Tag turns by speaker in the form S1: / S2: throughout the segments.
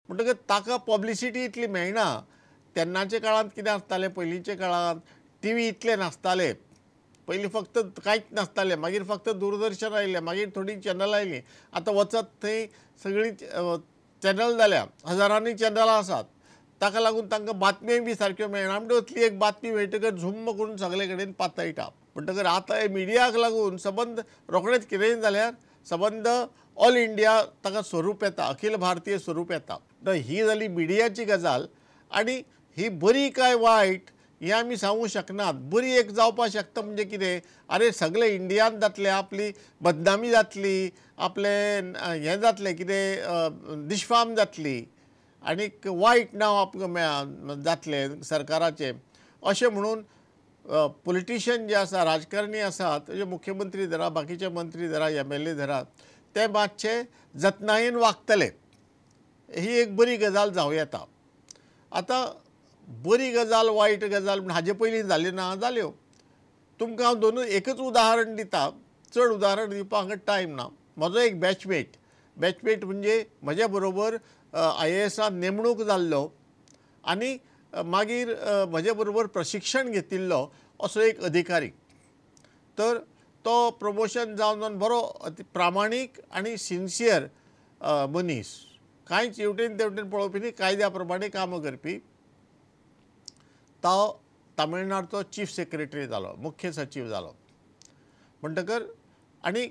S1: म्हणटकच ताका पब्लिसिटी इतली मेळना. तेन्नाच्या काळांत कितें आसतालें, पयलींच्या काळांत टी व्ही इतले नासताले, पयलीं फक्त कांयच नासतालें, मागीर फक्त दूरदर्शन आयलें, मागीर थोडीं चॅनल आयलीं. आतां वचत थंय सगळीं चॅनल जाल्या, हजारांनी चॅनलां आसात. ताका लागून तांकां बातम्योय बी सारक्यो मेळना. म्हणटकच असली एक बातमी मेळटकच झुम्म करून सगळे कडेन पातळटा. म्हणटकच आतां मिडियाक लागून सबंद रोखडेंच कितेंय जाल्यार सबंद ऑल इंडिया ताका स्वरूप येता, अखिल भारतीय स्वरूप येता. तर ही जाली मिडियाची गजाल. आनी ही बरी काय वायट हें आमी सांगूं शकनात. बरी एक जावपाक शकता म्हणजे कितें, आरे सगळे इंडियांत जातलें, आपली बदनामी जातली, आपलें हें जातलें कितें, दिशफाम जातली आनीक वायट नांव आपलें जातलें सरकाराचें, अशें म्हणून पॉलिटिशियन जे आसा, राजकारणी आसात, म्हणजे मुख्यमंत्री धरा, बाकीचे मंत्री धरा, MLA धरा, ते मातशे जतनायेन वागतले. ही एक बरी गजाल जावं येता. आतां बरी गजाल वायट गजाल म्हण हाजे पयलीं जाली ना, जाल्यो. तुमकां हांव दोनूय एकच उदाहरण दिता, चड उदाहरण दिवपाक टायम ना. म्हजो एक बॅचमेट, बॅचमेट म्हणजे म्हज्या बरोबर IAS नेमणूक जाल्लो आनी मागीर म्हजे बरोबर प्रशिक्षण घेतिल्लो असो एक अधिकारी. तर तो प्रमोशन जावन जावन बरो प्रामाणीक आनी सिन्सियर मनीस, कांयच हेवटेन तेवटेन पळोवपी न्ही, कायद्या प्रमाणे कामां करपी. तो तामिळनाडचो चीफ सेक्रेटरी जालो, मुख्य सचीव जालो. म्हणटकर आनी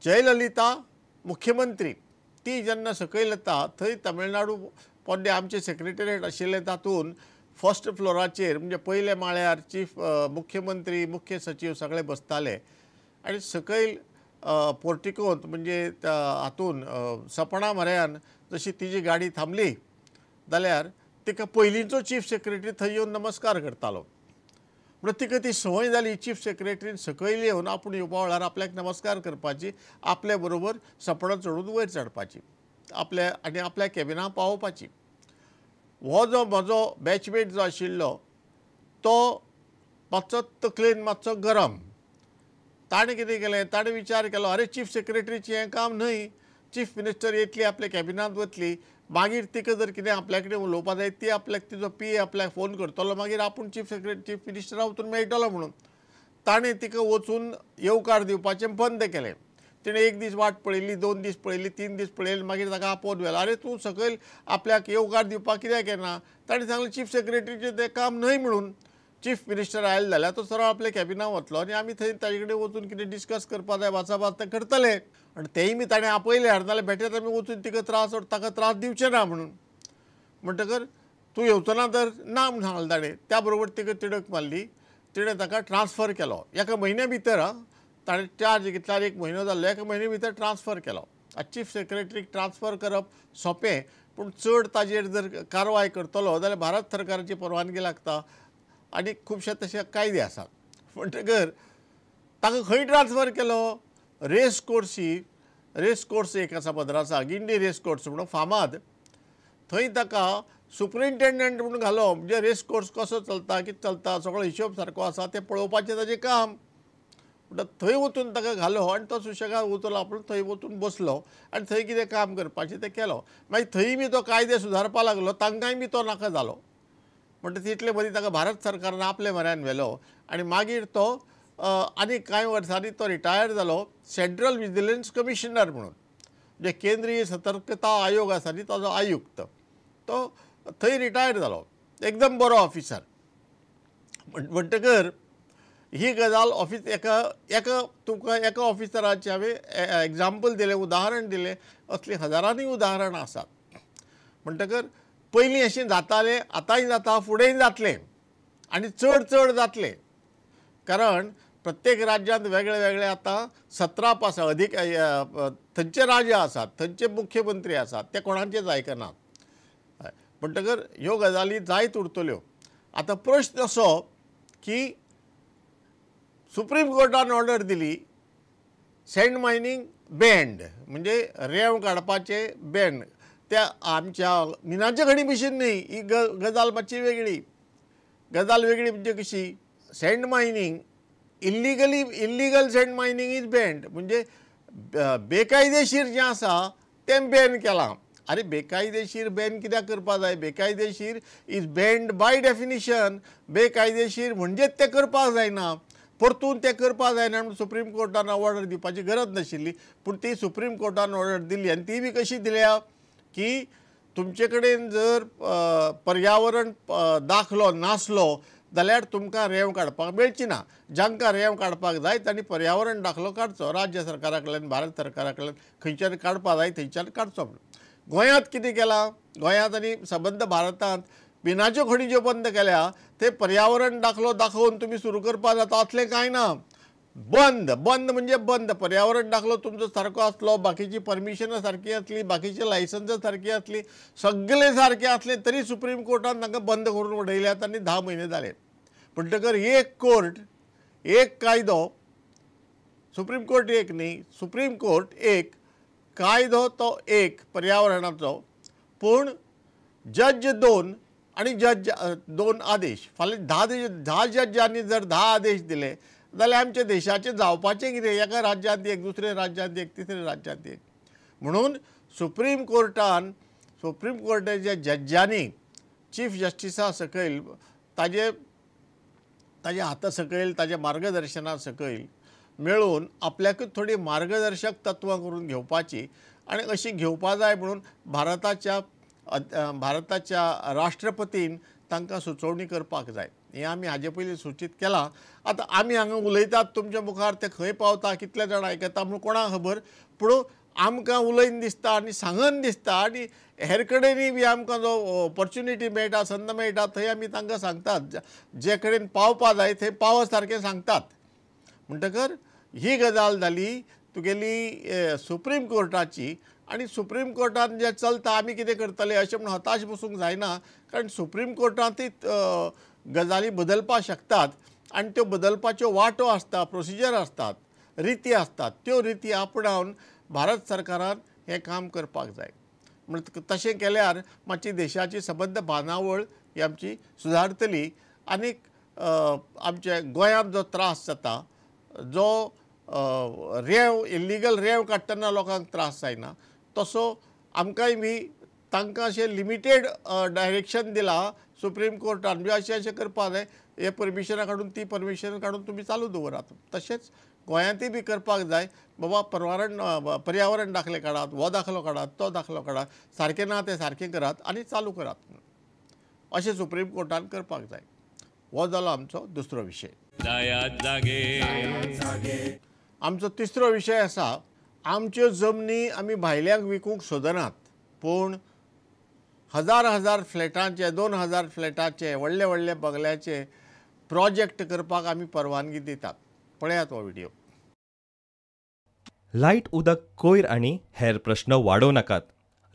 S1: जयललिता मुख्यमंत्री ती जेन्ना सकयल येता थंय तमिळनाडू पोड्डे आमचे सेक्रेटरीएट आशिल्लें तातूंत फर्स्ट फ्लोराचेर म्हणजे पयल्या माळ्यार चीफ मुख्यमंत्री मुख्य सचीव सगळे बसताले आनी सकयल पोर्टिकोंत म्हणजे हातून सपणा म्हऱ्यान जशी तिजी गाडी थांबली जाल्यार तिका पयलींचो चीफ सेक्रेटरी थंय येवन नमस्कार करतालो. म्हणून तिका ती संवय जाली चीफ सेक्रेटरीन सकयल येवन आपूण येवपा वेळार आपल्याक नमस्कार करपाची, आपल्या बरोबर सपणां चडून वयर चडपाची, आपल्या आनी आपल्या कॅबिनां पावोवपाची. हो जो म्हजो बॅचमेट जो आशिल्लो तो मातसो तकलेन मातसो गरम. ताणें कितें केलें, ताणें विचार केलो, अरे चीफ सेक्रेटरीचें हें काम न्हय, चीफ मिनिस्टर येतली आपल्या कॅबिनांत वतली, मागीर तिका जर कितें आपल्या कडेन उलोवपा जाय ती आपल्याक तिजो पी ए आपल्याक फोन करतलो, मागीर आपूण चीफ सेक्रेटरी चीफ मिनिस्टरा वचून मेळटलो. म्हणून ताणें तिका वचून येवकार दिवपाचें बंद केलें. तिणें एक दीस वाट पळयली, 2 दीस पळयली, 3 दीस पळयली, मागीर ताका आपोवन व्हेलो, अरे तूं सकयल आपल्याक येवकार दिवपाक कित्याक येना? ताणें सांगलें चीफ सेक्रेटरीचें तें काम न्हय म्हणून. चीफ मिनिस्टर आयले जाल्यार तो सरळ आपल्या कॅबिनां वतलो आनी आमी थंय ताजे कडेन वचून कितें डिस्कस करपा जाय वाचाबाच तें करतले. आनी तेय बी ताणें आपयलें, नाजाल्यार बेठेच आमी वचून तिका त्रास ताका त्रास दिवचे ना म्हणून. म्हणटकर तूं येवचो ना तर ना म्हूण सांगलें ताणें. त्या बरोबर तिका तिडक मारली, तिणें ताका ट्रान्सफर केलो एका म्हयन्या भितर. आं, ताणें चार्ज घेतल्यार 1 म्हयनो जाल्लो, 1 म्हयन्या भितर ट्रान्सफर केलो. आतां चीफ सेक्रेटरीक ट्रान्सफर करप सोंपें, पूण चड ताजेर जर कारवाय करतलो जाल्यार भारत सरकाराची परवानगी लागता आनी खुबशे तशे कायदे आसात. म्हणटकर ताका खंय ट्रान्सफर केलो, रेस कोर्सी, रेस कोर्स एक आसा मद्रासा, गिंडी रेस कोर्स म्हणून फामाद, थंय ताका सुपरिंटेंडंट म्हणून घालो. म्हणजे रेस कोर्स कसो चलता, कितें चलता, सगळो हिशोब सारको आसा तें पळोवपाचें ताजें काम. म्हणटा थंय वचून ताका घालो आनी तो सुशेगाद वचलो, आपूण थंय वचून बसलो आनी थंय कितें काम करपाचें तें केलो. मागीर थंय बी तो कायदे सुदारपाक लागलो, तांकांय बी तो नाका जालो. म्हणटा तितले मदीं ताका भारत सरकारान आपले म्हऱ्यान व्हेलो आनी मागीर तो आनी कांय वर्सांनी तो रिटायर जालो सेंट्रल विजिलन्स कमिशनर म्हणून, म्हणजे केंद्रीय सतर्कता आयोग आसा न्ही ताजो आयुक्त, तो थंय रिटायर जालो, एकदम बरो ऑफिसर. म्हणटकर ही गजाल ऑफिस एका एका तुमकां एका ऑफिसराचें हांवें एग्जाम्पल दिलें, उदाहरण दिलें, असलीं हजारांनी उदाहरणां आसात. म्हणटकर पयलीं अशें जातालें, आतांय जाता, फुडेंय जातलें आनी चड चड जातलें. कारण प्रत्येक राज्यांत वेगळे वेगळे आतां सत्राप आसा, अधीक थंयचे राजा आसात, थंयचे मुख्यमंत्री आसात, ते कोणाचेच आयकनात. म्हणटकर ह्यो गजाली जायत उरतल्यो. आतां प्रश्न असो की सुप्रीम कोर्टान ऑर्डर दिली सँड मायनींग बँड, म्हणजे रेंव काडपाचें बँड, त्या आमच्या मिनाच्या खणी भशेन न्ही, ही गजाल मातशी वेगळी. गजाल वेगळी म्हणजे कशी, sand mining illegally, illegal sand mining is banned, म्हणजे बेकायदेशीर जें आसा तें बॅन केलां. अरे बेकायदेशीर बॅन कित्याक करपाक जाय? बेकायदेशीर is banned by definition. बेकायदेशीर म्हणजेच तें करपाक जायना, परतून तें करपाक जायना म्हणून सुप्रीम कोर्टान ऑर्डर दिवपाची गरज नाशिल्ली, पूण ती सुप्रीम कोर्टान ऑर्डर दिली. आनी ती बी कशी दिल्या की तुमचे कडेन जर पर्यावरण दाखलो नासलो जाल्यार तुमकां रेंव काडपाक मेळची ना. जांकां रेंव काडपाक जाय तांणी पर्यावरण दाखलो काडचो, राज्य सरकारा कडल्यान, भारत सरकारा कडल्यान, खंयच्यान काडपाक जाय थंयच्यान काडचो म्हणून. गोंयांत कितें केलां? गोंयांत आनी सबंद भारतांत पिनाच्यो खणी ज्यो बंद केल्या ते पर्यावरण दाखलो दाखोवन तुमी सुरू करपाक जाता असलें कांय ना. बंद बंद म्हणजे बंद. पर्यावरण दाखलो तुमचो सारको आसलो, बाकीची परमिशनां सारकी आसली, बाकीची लायसन्सां सारकी आसली, सगळे सारके आसले तरी सुप्रीम कोर्टान तांकां बंद करून उडयल्यात आनी 10 म्हयने जाले. म्हणटकर एक कोर्ट, एक कायदो, सुप्रीम कोर्ट एक न्ही, सुप्रीम कोर्ट एक, कायदो तो एक पर्यावरणाचो, पूण जज 2 आनी जज 2 आदेश. फाल्यां 10 जजांनी जर 10 आदेश दिले जाल्यार आमच्या देशाचें जावपाचें कितें? एका राज्यांत एक, दुसऱ्या राज्यांत एक, तिसऱ्या राज्यांत एक. म्हणून सुप्रीम कोर्टान, सुप्रीम कोर्टाच्या जज्जांनी चीफ जस्टिसा सकयल, ताजे ताज्या हाता सकयल, ताज्या मार्गदर्शना सकयल मेळून आपल्याकूच थोडी मार्गदर्शक तत्वां करून घेवपाची आनी अशी घेवपा जाय म्हणून भारताच्या भारताच्या राष्ट्रपतीन तांकां सुचोवणी करपाक जाय. हें आमी हाजे पयलीं सूचीत केलां. आतां आमी हांगा उलयतात तुमच्या मुखार, तें खंय पावता, कितले जाण आयकता म्हणून कोणाक खबर, पूण आमकां उलयन दिसता आनी सांगन दिसता आनी हेर कडेनूय बी आमकां जो ऑपॉर्च्युनिटी मेळटा, संद मेळटा, थंय आमी तांकां सांगतात, जे कडेन पावपा जाय थंय पाव सारकें सांगतात. म्हणटकर ही गजाल जाली तुगेली सुप्रीम कोर्टाची. आनी सुप्रीम कोर्टान जें चलता आमी कितें करतले अशें म्हणून हताश बसूंक जायना, कारण सुप्रीम कोर्टांतूय गजाली बदलपाक शकतात आनी त्यो बदलपाच्यो वाटो आसता, प्रोसिजर आसतात, रिती आसतात, त्यो रिती आपणावन भारत सरकारान हें काम करपाक जाय. म्हण तशें केल्यार मातशी देशाची सबंद बांदावळ ही आमची सुदारतली आनीक आमच्या गोंयांत जो त्रास जाता, जो रेंव, इल्लिगल रेंव काडटना लोकांक त्रास जायना, तसो आमकांय बी तांकां अशें लिमिटेड डायरेक्शन दिलां सुप्रीम कोर्टान, म्हणजे अशें अशें करपाक जाय, हे परमिशनां काडून ती परमिशनां काडून तुमी चालू दवरात. तशेंच गोंयांतूय बी करपाक जाय, बाबा पर्यावरण दाखले काडात, हो दाखलो काडात, तो दाखलो काडात, सारकें ना तें सारकें करात आनी चालू करात, अशें सुप्रीम कोर्टान करपाक जाय. हो जालो आमचो दुसरो विशय. आमचो तिसरो विशय आसा, आमच्यो जमनी आमी भायल्यांक विकूंक सोदनात, पूण हजार हजार फ्लॅटांचे, 2000 फ्लॅटाचे, व्हडले व्हडले बंगल्याचे प्रोजेक्ट करपाक आमी परवानगी दितात. पळयात हो व्हिडिओ.
S2: लायट उदक कोयर आनी हेर प्रश्न वाडोवं नाकात.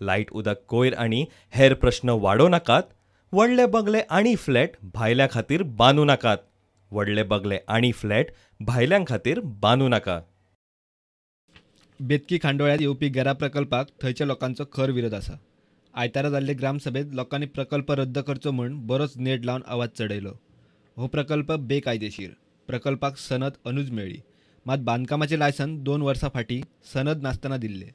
S2: लायट उदक कोयर आनी हेर प्रश्न वाडोवं नाकात. व्हडले बंगले आनी फ्लॅट भायल्या खातीर बांदू नाकात. व्हडले बंगले आनी फ्लॅट भायल्यां खातीर बांदू नाका.
S3: बेतकी खांडोळ्यात येवपी गेरा प्रकल्पाक थंयच्या लोकांचो खर विरोध आसा. आयतारा जाल्ले ग्रामसभेत लोकांनी प्रकल्प रद्द करचो म्हूण बरोच नेट लावन आवाज चडयलो. हो प्रकल्प बेकायदेशीर. प्रकल्पाक सनद अनुज मेळ्ळी, मात बांदकामाचें लायसन 2 वर्सां फाटीं सनद नासतना दिल्ले.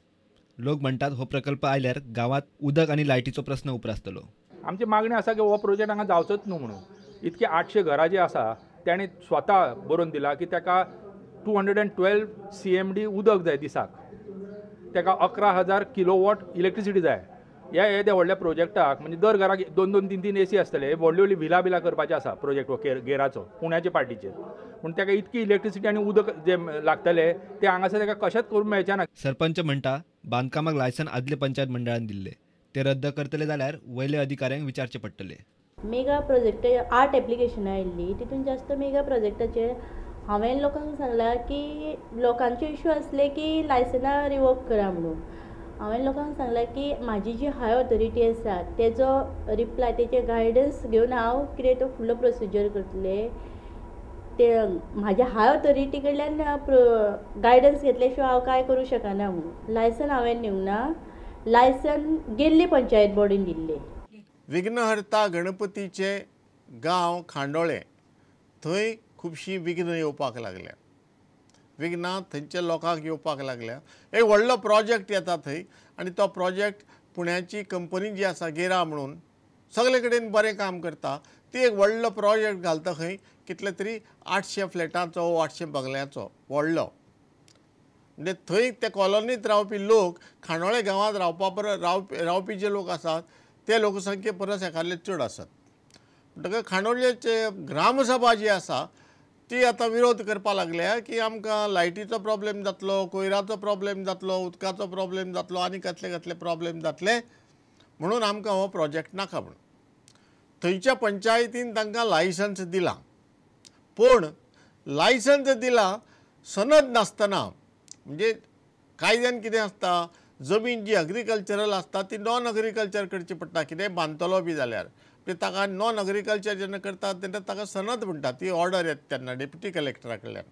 S3: लोक म्हणटात हो प्रकल्प आयल्यार गांवांत उदक आनी लायटीचो प्रस्न उप्रासतलो.
S4: आमची मागणी आसा की हो प्रोजेक्ट हांगा जावचोच न्हू म्हणून. इतके 800 घरां जी आसा ताणें स्वता बरोवन दिला की ताका 212 CMD उदक जाय दिसाक, ताका 11,000 किलोवॉट इलेक्ट्रिसिटी जाय. ह्या येद्या व्हडल्या प्रोजेक्टाक म्हणजे दर घराक 2 2 3 3 AC आसतले. व्हडली व्हडली विला बिला करपाचें आसा प्रोजेक्ट हो गेराचो पुण्याच्या पार्टीचेर, पूण ताका इतकी इलेक्ट्रिसिटी आनी उदक जें लागतलें तें हांगासर ताका कशेंच करूंक मेळचें ना.
S3: सरपंच म्हणटा बांदकामाक लायसन आदले पंचायत मंडळान दिल्ले, ते रद्द करतले जाल्यार वयले अधिकाऱ्यांक विचारचें पडटलें.
S5: मेगा प्रोजेक्ट 8 एप्लिकेशनां आयिल्लीं, तितून जास्त मेगा प्रोजेक्टाचेर हांवें लोकांक सांगलां की लोकांचे इशू आसले की लायसनां रिवोक करा म्हणून. हांवें लोकांक सांगलां की म्हाजी जी हाय ऑथॉरिटी आसा तेजो रिप्लाय, तेजे गायडन्स घेवन हांव कितें तो फुडलो प्रोसिजर करतलें. ते म्हाज्या हाय ऑथॉरिटी कडल्यान गायडन्स घेतले शिवाय हांव कांय करूं शकना म्हणून. लायसन हांवें दिवंक ना, लायसन गेल्ली पंचायत बॉडीन दिल्लें.
S1: विघ्नहर्ता गणपतीचे गांव खांडोळे, थंय खुबशीं विघ्न येवपाक लागल्या, विघ्नां थंयच्या लोकांक येवपाक लागल्या. एक व्हडलो प्रोजेक्ट येता थंय आनी तो प्रोजेक्ट पुण्याची कंपनी जी आसा गेरा म्हणून सगळे कडेन बरें काम करता, ती एक व्हडलो प्रोजेक्ट घालता खंय कितले तरी 800 फ्लॅटांचो 800 बंगल्यांचो व्हडलो. म्हणजे थंय त्या कॉलनीत रावपी लोक खांडोळे गांवांत रावपा परस रावपी जे लोक आसात ते लोकसंख्ये परस एखादले चड आसात. म्हणटकच खांडोळेचे ग्रामसभा जी आसा ती आतां विरोध करपाक लागल्या की आमकां लायटीचो प्रॉब्लेम जातलो, कोयराचो प्रॉब्लेम जातलो, उदकाचो प्रॉब्लेम जातलो आनी कसले कसले प्रॉब्लेम जातले म्हणून आमकां हो प्रोजेक्ट नाका म्हणून. थंयच्या पंचायतीन तांकां लायसन्स दिलां, पूण लायसन्स दिलां सनद नासतना. म्हणजे कायद्यान कितें आसता, जमीन जी अग्रिकल्चरल आसता ती नॉन अग्रिकल्चर करची पडटा, कितें बांदतलो बी जाल्यार म्हणजे ताका नॉन अग्रिकल्चर जेन्ना करतात तेन्ना ताका सनद म्हणटा, ती ऑर्डर येता तेन्ना डेप्युटी कलेक्टरा कडल्यान.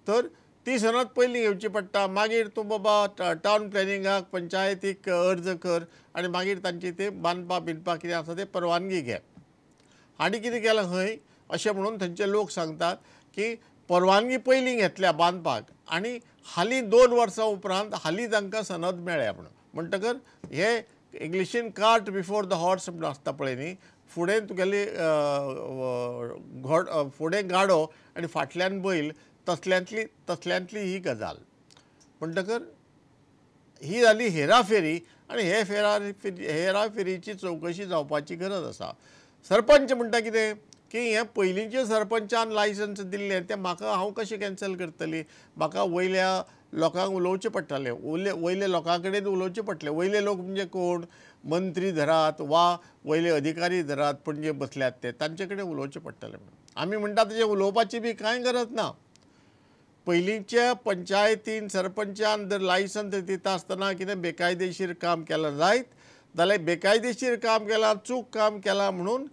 S1: तर ती सनद पयलीं घेवची पडटा, मागीर तूं बाबा टावन प्लॅनिंगाक पंचायतीक अर्ज कर आनी मागीर तांची ते बांदपा बिनपा कितें आसा ते परवानगी घे. आनी कितें केलां खंय अशें म्हणून थंयचे लोक सांगतात की परवानगी पयलीं घेतल्या बांदपाक आनी हालीं 2 वर्सां उपरांत हालीं तांकां सनद मेळ्ळ्या म्हणून. म्हणटकर हे इंग्लिशीन कार्ट बिफोर the horse म्हणून आसता पळय न्ही, फुडें तुगेली फुडें गाडो आनी फाटल्यान बैल, तसल्यांतली ही गजाल. म्हणटकर ही जाली हेराफेरी आनी हे हेराफेरीची चवकशी जावपाची गरज आसा. सरपंच म्हणटा कितें की हें पयलींचे सरपंचान लायसन्स दिल्लें तें म्हाका हांव कशें कॅन्सल करतली, म्हाका वयल्या लोकांक उलोवचें पडटलें, वयल्या लोकां कडेन उलोवचें पडटलें. वयले लोक म्हणजे कोण, मंत्री धरात वा वयले अधिकारी धरात पणजे बसल्यात ते, तांचे कडेन उलोवचें पडटलें म्हणून. आमी म्हणटा तशें उलोवपाची बी कांय गरज ना. पयलींच्या पंचायतीन सरपंचान जर लायसन्स दिता आसतना कितें बेकायदेशीर काम केलां जायत जाल्यार बेकायदेशीर काम केलां, चूक काम केलां म्हणून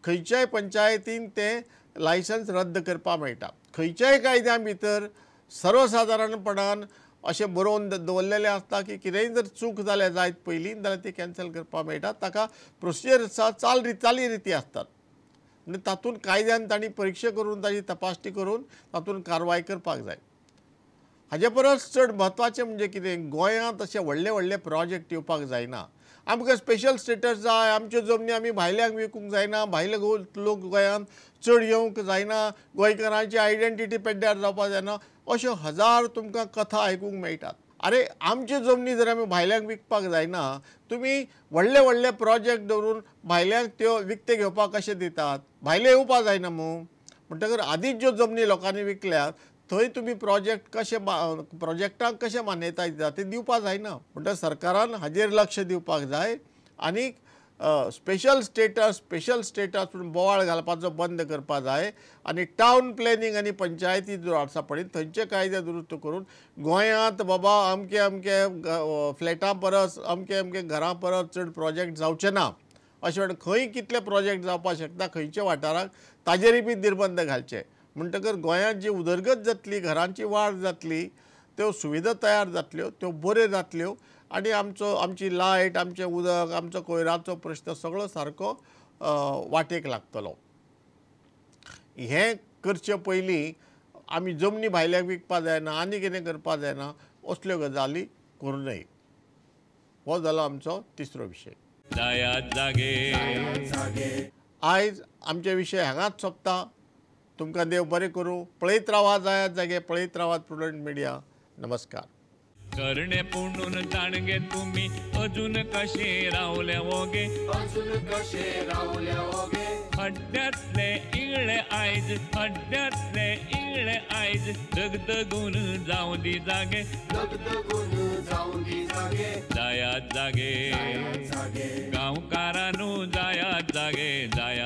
S1: खंयच्याय पंचायतीन तें लायसन्स रद्द करपाक मेळटा. खंयच्याय कायद्या भितर सर्वसादारणपणान अशें बरोवन दवरलेलें आसता की कितेंय जर चूक जाल्या जायत पयलीं जाल्यार ती कॅन्सल करपाक मेळटा. ताका प्रोसिजर आसा, चाली रिती आसतात. म्हणजे तातूंत कायद्यान तांणी परिक्षा करून ताजी तपासणी करून तातूंत कारवाय करपाक जाय. हाजे परस चड म्हत्वाचें म्हणजे कितें, गोंयांत अशे व्हडले व्हडले प्रोजेक्ट येवपाक जायना. आमकां स्पेशल स्टेटस जाय, आमच्यो जमनी आमी भायल्यांक विकूंक जायना, भायले लोक गोंयांत चड येवंक जायना, गोंयकारांची आयडेंटिटी पेड्ड्यार जावपाक जायना, अश्यो हजार तुमकां कथा आयकूंक मेळटात. अरे आमच्यो जमनी जर आमी भायल्यांक विकपाक जायना, तुमी व्हडले व्हडले प्रोजेक्ट दवरून भायल्यांक त्यो विकते घेवपाक कशें दितात, भायले येवपाक जायना मू. म्हणटकर आदींच ज्यो जमनी लोकांनी विकल्यात थंय तुमी प्रोजेक्ट कशें प्रोजेक्टांक कशें मान्यताय दितात ते दिवपाक जायना. म्हणटकर सरकारान हाजेर लक्ष दिवपाक जाय आनी स्पेशल स्टेटस म्हणून बोवाळ घालपाचो बंद करपाक जाय आनी टावन प्लॅनिंग आनी पंचायती जो आसा पळय थंयचे कायदे दुरुस्त करून गोंयांत बाबा अमके अमके फ्लॅटां परस अमके अमके घरां परस चड प्रोजेक्ट जावचे ना अशें म्हणून खंय कितले प्रोजेक्ट जावपाक शकता खंयच्या वाठाराक ताजेरय बी निर्बंध घालचे. म्हणटकर गोंयांत जी उदरगत जातली, घरांची वाड जातली, त्यो सुविधा तयार जातल्यो, त्यो बऱ्यो जातल्यो आनी आमचो आमची लायट, आमचें उदक, आमचो कोयराचो प्रश्न सगळो सारको वाटेक लागतलो. हें करचे पयलीं आमी जमनी भायल्याक विकपाक जायना आनी कितें करपाक जायना असल्यो गजाली करूं नये. हो जालो आमचो तिसरो विशय. आयज आमचे विशय हांगाच सोंपता. तुमकां देव बरें करूं. पळयत रावा जायात जागे, पळयत रावात प्रुडंट मिडिया. नमस्कार.
S6: करणे पुणून जाणगे तुम्ही अजून कशे रावले ओगे, अजून कशे रावले ओगे, खड्ड्यातले इगळे आयज, खड्ड्यातले इगळे आयज, दगदगून जावं दी जागे, दगदगून जावं दी जागे, जायात जागे गांवकारानू, जायात जागे, जायात.